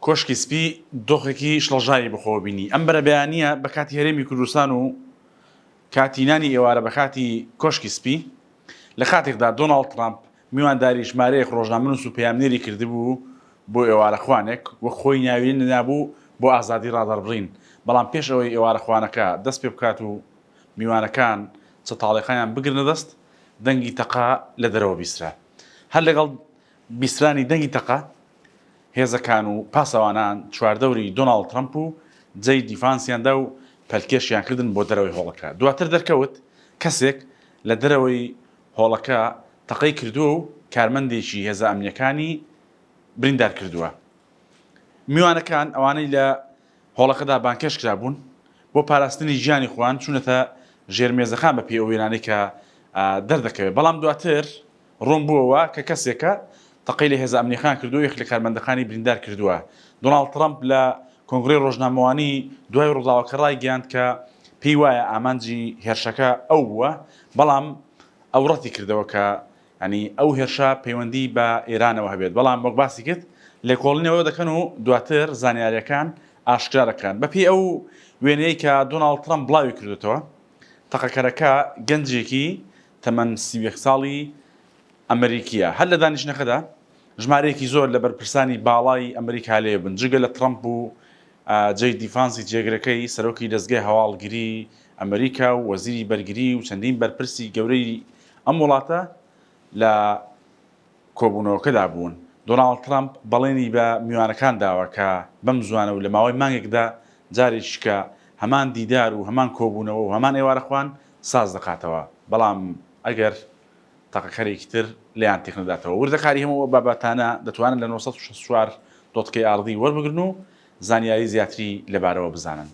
کۆشکی سپی دۆخێکی شڵەژاوی بەخۆوە بینی. ئەم بەرەبەیانییە بە کاتی هەرێمی کوردستان و کاتی نانی ئێوارە بە کاتی کۆشکی سپی، لە کاتێکدا دۆناڵد ترەمپ میوانداری ژمارەیەک ڕۆژنامەنووس و پەیامنێری کردبوو بۆ ئێوارەخوانێک، وەک خۆی ناوی نابوو بۆ ئازادی ڕادەربڕین، بەڵام پێش ئەوەی ئێوارەخوانەکە دەست پێ بکات و میوانەکان چەتاڵەکانیان بگرنە دەست، دەنگی تەقە لە دەرەوە بیسترا. هەر لەگەڵ بیسترانی دەنگی تەقە، هێزەکان و پاسەوانان چواردەوری دۆناڵد ترەمپ و جەی دی ڤانسیان دا و پەلکێشیان کردن بۆ دەرەوەی هۆڵەکە. دواتر دەرکەوت کەسێک لە دەرەوەی هۆڵەکە تەقەی کردووە و کارمەندێکی هێزە ئەمنییەکانی بریندار کردووە. میوانەکان، ئەوانەی لە هۆڵەکەدا بانگهێشت کرابوون، بۆ پاراستنی گیانی خۆیان چوونەتە ژێر مێزەکان بەپێی ئەو وێنانەی کە دەردەکەوێت، بەڵام دواتر ڕوون بووەوە کە کەسێکە تەقەی لە هێزە ئەمنییەکان کردووە و یەک لە کارمەندەکانی بریندار کردووە. دۆناڵد ترەمپ لە کۆنگرەی ڕۆژنامەوانی دوای ڕووداوەکە ڕایگەیاند کە پێی وایە ئامانجی هێرشەکە ئەو بووە، بەڵام ئەو ڕەتی کردەوە کە یانی ئەو هێرشە پەیوەندی بە ئێرانەوە هەبێت، بەڵام وەک باسی کرد لێکۆڵینەوە دەکەن و دواتر زانیارییەکان ئاشکرا دەکران. بەپێی ئەو وێنەیەی کە دۆناڵد ترەمپ بڵاوی کردووەتەوە، تەقەکەرەکە گەنجێکی تەمەن 31 ساڵی ئەمریکییە. هەر لە دانیشتنەکەدا ژمارەیەکی زۆر لە بەرپرسانی باڵای ئەمریکا لێ بوون، جگە لە ترەمپ و جەی دی ڤانسی جێگرەکەی، سەرۆکی دەزگای هەواڵگری ئەمریکا و وەزیری بەرگری و چەندین بەرپرسی گەورەی ئەم وڵاتە لە کۆبوونەوەکەدا بوون. دۆناڵد ترەمپ بەڵێنی بە میوانەکان داوە کە بەم زووانە و لە ماوەی مانگێکدا جارێکیکە هەمان دیدار و هەمان کۆبوونەوە و هەمان ئێوارەخوان ساز دەکاتەوە، بەڵام ئەگەر تەقەکەرێکی تر لێیان تێکنەداتەوە. وردەکاری هەموو ئەو بابەتانە دەتوانن لە 964 dot KRD وەربگرن و زانیاری زیاتری لەبارەوە بزانن.